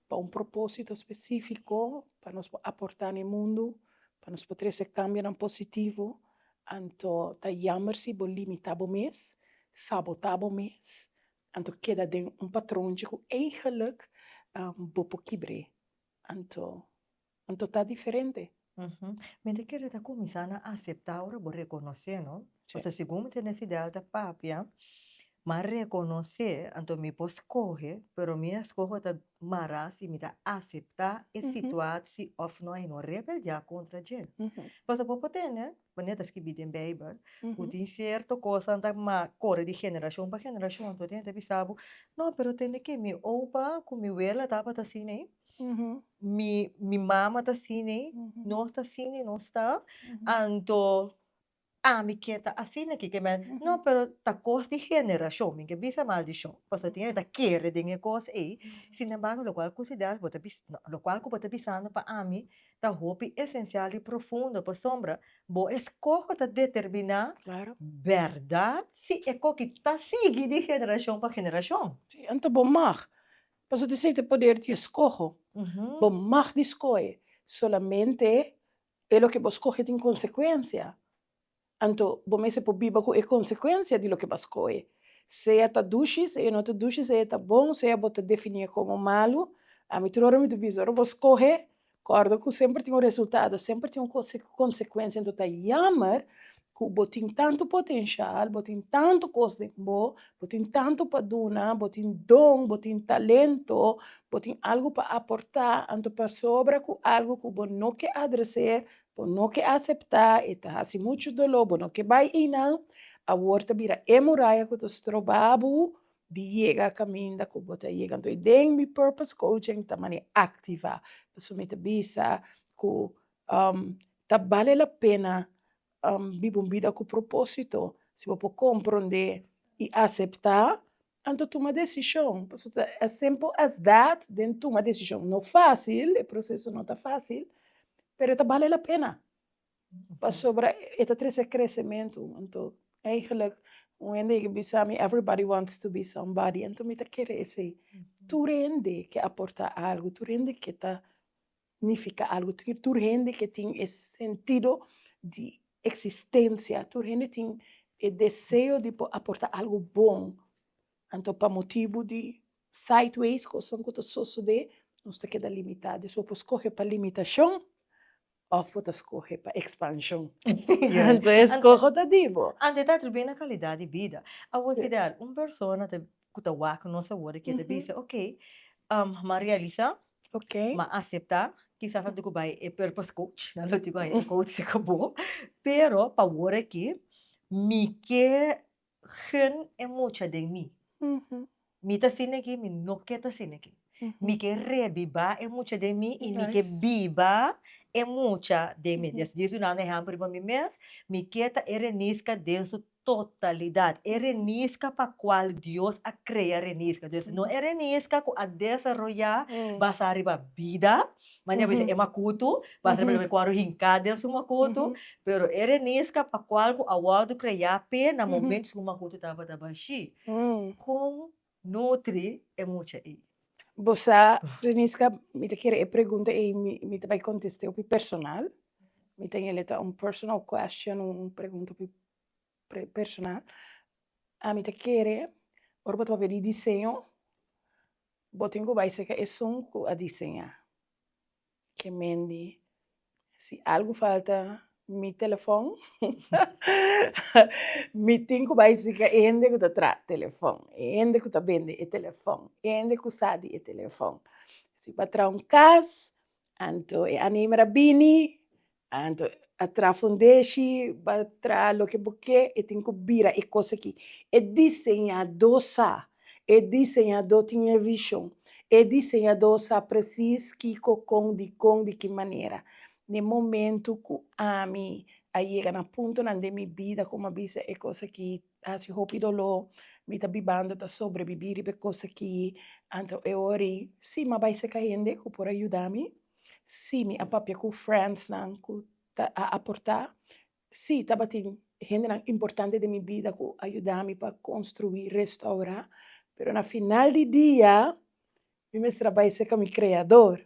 pa un propósito spesífiko, pa nos por aportá na e mundu, pa nos por trese kambionan positivo. Anto ta yammer si bo limitá bo mes, sabotá bo mes, anto keda den un patronchi ku eigenlik bo por kibr'é. Anto Anto ta diferente. Mi ta kere ta kuminsá na aseptá ora bo rekonosé, no? Pasobra segun mi tene Fidel ta papia, m'a rekonosé, anto mi por skohe, pero mi eskoho ta mará si mi ta aseptá e situatie òf no i no rebeldiá kontra dje. Pasobra bo por tende, manera ta skibí den Beibel, ku tin sierto kosnan ta kore di generashon pa generashon, anto tin hende ta bisa bo, no, pero tende ke mi opa ku mi wela tabata asina ei. Mi mi mama ta asina ei, nos ta asina ei, nos ta, anto ami ke ta asina aki, ke men, no pero ta kos di generashon, mi ke bisa maldishon, pasobra tin hende ta kere den e kos ei, sin embargo lokual ku Fidel bo ta bisa, no, lokual ku bo ta bisando pa ami ta hopi esensial i profundo, pasobra bo eskoho ta determiná bèrdat si e koki ta sigui di generashon pa generashon. Sí, anto bo mag Pasobra esei ta e poder di eskoho. Bo mag di skohe. Solamente e loke bo skohe tin konsekuensia. Anto bo mester por biba ku e konsekuensia di loke bo a skohe. Sea ta dushi, sea no ta dushi, sea ta bon, sea bo ta definié komo malu. Ami tur ora mi ta bisa, ora bo skohe, Kòrda ku semper tin un resultado, semper tin un konsekuensia. Enton ta yammer ku bo tin tantu potenshal, bo tin tantu kos den bo, bo tin tantu pa duna, bo tin don, bo tin talento, bo tin algu pa aportá, anto pasobra ku algu ku bo no ke adres'é, bo no ke aseptá, e ta hasi muchu doló, bo no ke bai einan, awor ta bira e muraya ku ta stroba bo di yega kaminda ku bo ta yega. Anto den mi purpose coaching ta mane aktivá. Pasobra mi ta bisa ku ta bale la pena biba un bida ku propósito. Si bo por komprondé i aseptá, anto tuma desishon. Pasobra ta as simple as that den tuma desishon. No fásil, e proseso no ta fásil, pero ta bale la pena. Pasobra e ta trese kresementu. Anto eigenlijk un hende a bisa mi everybody wants to be somebody. Anto mi ta kere esei. Tur hende ke aporta algu, tur hende ke ta nifiká algu, tur hende ke tin e sentido di eksistensia, tur hende tin e deseo di por aporta algu bon. Anto pa motibu di sideways, kosnan ku ta sosodé, nos ta keda limitá. Dus bo por skohe pa limitashon Of bo ta scoge pa expansion. Anto e scogo ta di bo. Anto e ta atribuí na calidad di bida. Awor Fidel, un persona ta cu ta wak nos awor aki ta bisa, ok, m'a realisa, m'a acepta, kisas nan tin cu bai e purpose coach, nan lo tin cu haña e coach si cabo, pero pa awor aki mi ke gun e mucha den mi. Mi ta asina aki, mi no ke ta asina aki. Mi ke rebibá e mucha den mi i mi ke biba e mucha den mi. Des djis dunando ehèmpel riba mi mes, mi ke ta e Reniska den su totalidat, e Reniska pa kual Dios a krea Reniska. Dus no e Reniska ku a desaroyá basá riba bida, manera bo bisa e makutu, basá riba loke ku a wòrdu hinká den su makutu, pero e Reniska pa kual ku a wòrdu kreá p'e na momentu su makutu tabata bashí. Kon nutri e mucha ei? Bo sa, Reniska, mi ta kere e pregunta ei mi mi ta bai kontest'é hopi personal. Mi ta ña ta un personal question, un pregunta hopi personal. Ami ta kere ora bo ta papia di diseño, bo tin ku bai serka esun ku a diseñá. Ke mendi si algu falta mi telefòn mi tin ku bai sika e hende ku ta traha telefòn, e hende ku ta bende e telefòn, e hende ku sa di e telefòn. Si bo a traha un kas, anto e animer a bini Anto a traha fundeshi, ba traha loke bo ke, e tin ku bira e kos aki. E diseñadó sa, e diseñadó tin e vishon, e diseñadó sa presis kiko, kon, dikon, di ki manera. Na e momentu ku ami a yega na puntonan den mi bida ku mi a bisa e kos aki ta hasi hopi doló, mi ta bibando ta sobrebibí riba e kos aki, anto e ora ei si mi a bai serka hende ku por a yuda mi. Sí, mi a papia ku friendsnan ku ta a aportá. Sí, tabatin hendenan importante den mi bida ku a yuda mi pa konstruí, restourá, pero na final di dia mi mester a bai serka mi Kreador.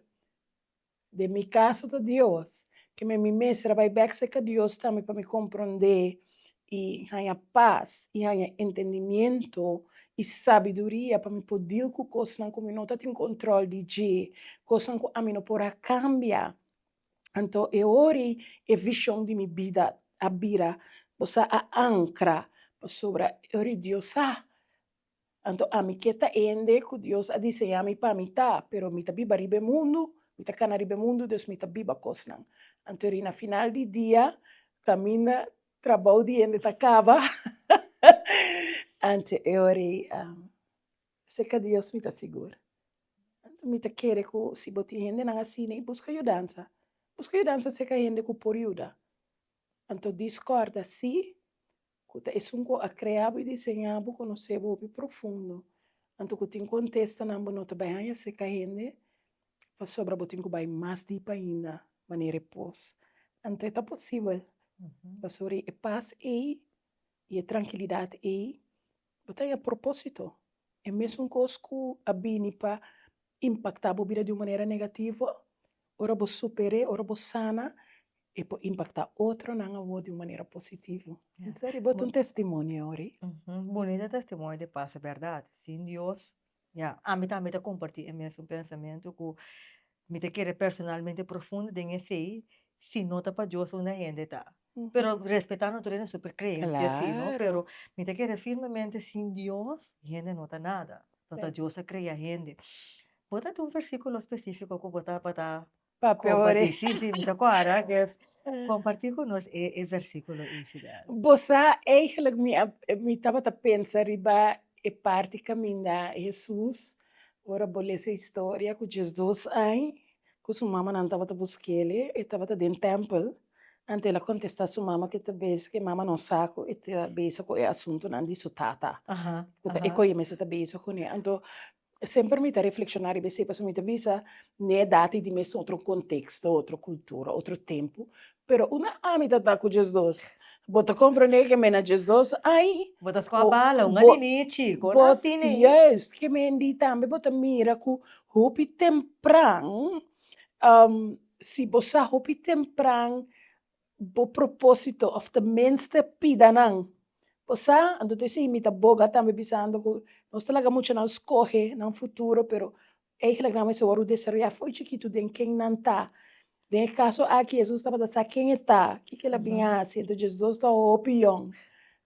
Den mi kaso ta Dios, ke mi mester a bai bèk serka Dios tambe pa mi komprondé i haña pas i haña entendimiento i sabiduria pa mi por deal ku kosnan ku mi no ta tin kontrol di dje, kosnan ku ami no por a kambia. Anto e ora ei e vishon di mi bida a bira, bo sa, a ankra, pasobra e ora ei Dios sa Anto ami ke ta hende ku Dios a diseñá mi pa mi ta, pero mi ta biba riba e mundu, mi ta kana riba e mundu, dus mi ta biba kosnan. Anto ri na final di dia, kaminda trabou di hende ta kaba, anto e ora ei serka Dios mi ta sigur. Anto mi ta kere ku si bo tin hendenan asina i buska yudansa, buska yudansa serka hende ku por yuda. Anto discorda si ku ta esun ku a krea bo i diseñá bo konosé bo hopi profundo, anto ku tin kontestanan bo no ta bai haña serka hende pasobra bo tin ku bai mas dip ainda manera e pos. Anto e ta posibel pasobra e pas ei i e trankilidat ei bo ta haña propósito. E mesun kos ku a bini pa impaktá bo bida di un manera negativo, ora bo super'é, ora bo sana, e por impaktá otronan awor di un manera positivo. Entonces, bo ta un testimonio awor. Bunita testimonio di pasa, bèrdat. Sin Dios, ya. Ami tambe ta kompartí e mesun pensamentu ku mi ta kere personalmente profundo den esei, si no ta pa Dios unda hende ta. Pero respetando tur hende su creencia si no, pero mi ta kere firmemente sin Dios hende no ta nada. No ta Dios a crea hende. Bo ta tin un versiculo specifico cu bo tabata comparti? Si, si, mi ta cuadra kes comparti cu nos e e versiculo Isidel. Bo sa eigenlijk mi a mi tabata pensa riba e parti caminda Jesus ora bo lesa e historia cu diesdos aña ku su mamanan tabata busk'el, e tabata den tèmpel, anto el a kontestá su mama ku e ta bezig, e mama no sa ku e ta bezig ku e asuntunan di su tata, ku ta e koe mester ta bezig kuné. Anto semper mi ta reflekshoná riba esei, pasobra mi ta bisa n'e edat ei di mes otro konteksto, otro kultura, otro tempu, pero unda ami ta ta ku djesdos? Bo ta komprendé ke mi na djesdos ai. Bo ta skòp bala, un adinichi, kon asina ei? Juist, ke mendi tambe bo ta mira ku Hopi tempran, si bo sa hopi tempran bo propósito òf tenminste pidanan, bo sa, anto ta esei mi ta boga tambe bisando ku nos ta laga muchanan skohe nan futuro pero eigentlik nan mester wòrdu desaroyá fo'i chikitu den ken nan ta. Den e kaso aki Hesus tabata sa ken e ta, kiko el a bin hasi, anto djesdos ta hopi yòn,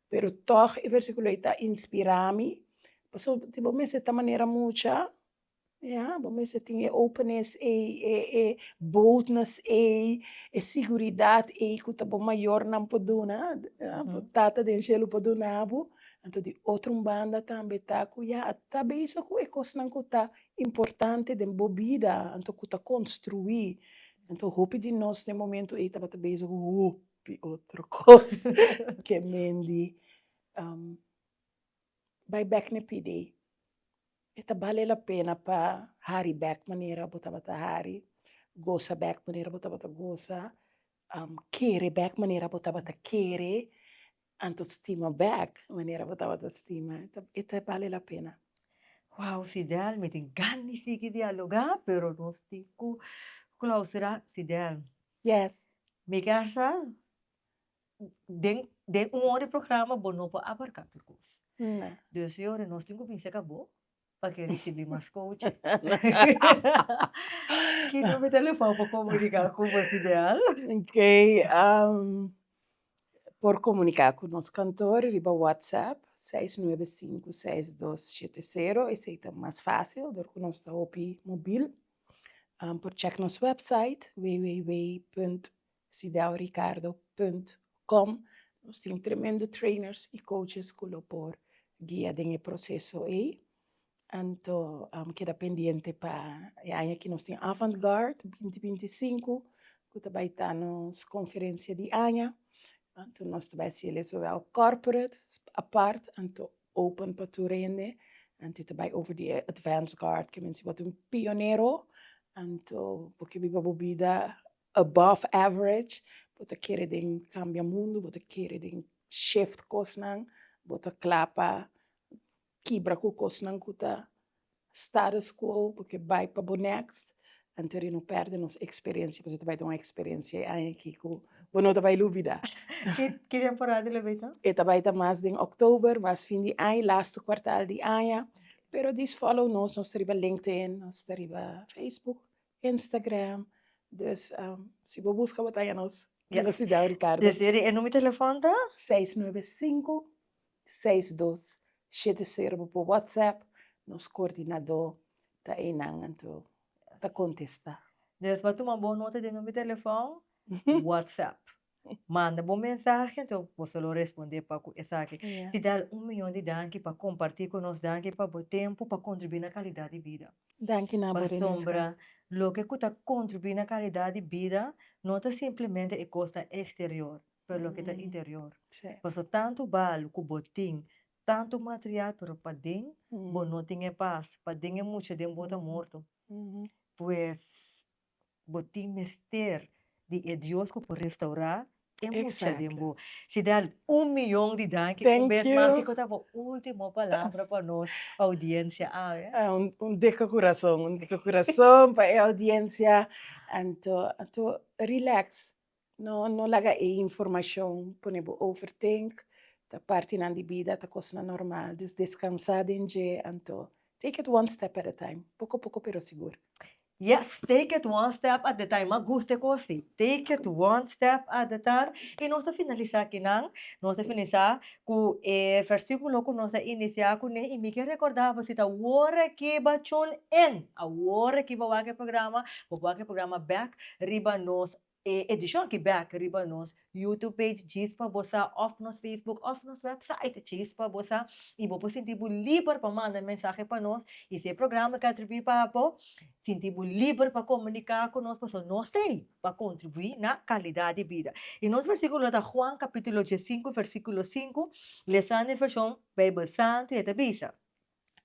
pero tòg e versíkulo ei ta inspirá mi, pasobra bo mester ta manera mucha. Ya, bo mester tin e openness ei, e e boldness ei, e siguridat ei ku ta bo mayornan por duna, bo tata den shelu por duna bo. Anto di otro un banda tambe ta ku ya ta bezig ku e kosnan ku ta importante den bo bida, anto ku ta konstruí. Anto hopi di nos den momento ei tabata bezig ku hopi otro kos ke men di bai bèk na e pidi. E ta bale la pena pa hari bèk manera bo tabata hari, gosa bèk manera bo tabata gosa, kere bèk manera bo tabata kere, anto stima bèk manera bo tabata stima. E ta bale la pena. Wow Sidel, mi tin gana di sigui dialogá, pero nos tin ku klausurá. Sidel. Yes. Mi kier sa den den un ora di programa bo no por abarká tur kos. Dus yori nos tin ku bin serka bo pa ke risibí mas coaching. Ki number di telefòn por komuniká ku bo Sidel? Oké, por komuniká ku nos kantor riba WhatsApp seis nuebe sinku seis dos shete sero, esei ta mas fásil dor ku nos ta hopi mobil. Por chèk nos wèpsait www punt sidelricardo punt com. Nos tin tremendo trainers y coaches cu lo por guia den e proceso ey. Anto keda pendiente pa e aña aki nos tin Avant Garde binti binti i sinku cu ta bay ta nos conferencia di aña. Anto nos ta bay haci el zowel corporate apart anto open pa tur hende. Anto e ta bay over di e advance guard ke men si bo ta un pionero anto bo ke biba bo bida above average, bo ta kere den kambia mundu, bo ta kere den shift kosnan, bo ta kla pa kibra ku kosnan ku ta status quo, bo ke bai pa bo next, anto ri no pèrdè nos eksperensia, pasobra ta bai ta un eksperensia e aña aki ku bo no ta bai lubida. Ki temporada lo bai ta? E ta bai ta mas den òktober, mas fin di aña, lastu kuartal di aña, pero dis follow nos, nos ta riba LinkedIn, nos ta riba Facebook, Instagram, dus si bo buska bo ta haña nos. Yes. Nos Sidel Ricardo. Dus e numero di telefòn ta? 695 6270 bo por WhatsApp, nos koordinadó ta einan anto ta kontestá. Dus bo tuma bon nota di e numero di telefòn, WhatsApp. Manda bo mensahe anto boso lo responde pa ku esaki. Sidel un miyon di danki pa komparti ku nos, danki pa bo tempu pa kontribuí na kalidat di bida. Danki na bo Renuska. Pasobra loke ku ta kontribuí na kalidat di bida no ta simplemente e kosnan eksterior, pero loke ta interior. Pasobra tantu bal ku bo tin, tantu material pero paden bo no tin e pas, paden e mucha den bo ta morto. Pues Bo tin mester di e Dios ku por restaurá e mucha den bo. Sidel, un miyon di danki un bes mas. Kiko ta bo último palabra pa nos oudiensia awe? Un dikke kurason, un dikke kurason pa e oudiensia. Anto, anto relax. No, no laga e informashon pone bo overthink. Ta partinan di bida, ta kosnan normal. Dus deskansá den dje, anto take it one step at a time. Poko poko pero sigur. Yes, take it one step at a time. M'a gusta e kos ei. Take it one step at a time. I nos ta finalisá akinan. Nos ta finalisá ku e versíkulo ku nos a inisiá kuné. I mi ke rekordá bo si ta awor aki bo a tune in, awor aki bo a wak e programa, bo por wak e programa bèk riba nos e edishon aki bèk riba nos YouTube page Djis pa Bo Sa òf nos Facebook òf nos website Djis pa Bo Sa i bo por sinti bo liber pa manda mensahe pa nos i si e programa ke atribuí pa bo sinti bo liber pa komuniká ku nos pasobra nos ta ei pa kontribuí na kalidat di bida. I nos versíkulo ta Juan kapítulo diesinku versíkulo sinku lesando e vershon Beibel Santu i e ta bisa.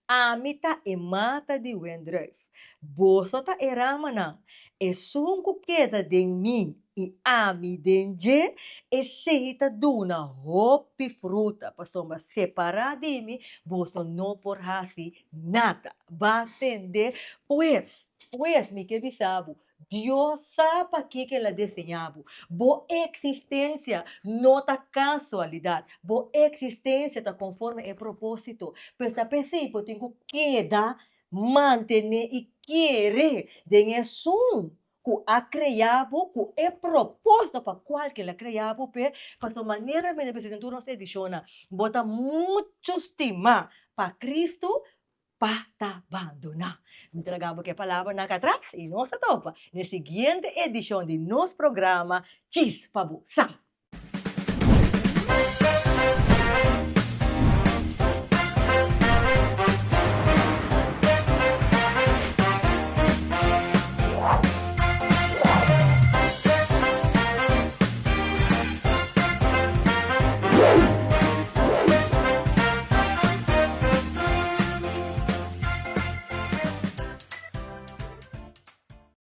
Ami ta e mata di wendruif, boso ta e ramanan. Esun ku keda den mi i ami den dje, esei ta duna hopi fruta, pasobra separá di mi boso no por hasi nada. Ba tende? Pues, pues mi ke bisa bo, Dios sa pakiko el a deseñá bo. Bo eksistensia no ta kasualidat. Bo eksistensia ta konforme e propósito. Pues ta p'esei bo tin ku keda mantené i kere den esun ku a krea bo ku e propósito pa kual ku el a krea bo p'e. Pasobra manera mi ta bisa den tur nos edishonnan, bo ta muchu stimá pa Kristu pa ta bandoná. Mi ta laga bo ku e palabranan aka atras i nos ta topa na e siguiente edishon di nos programa Djis pa Bo Sa.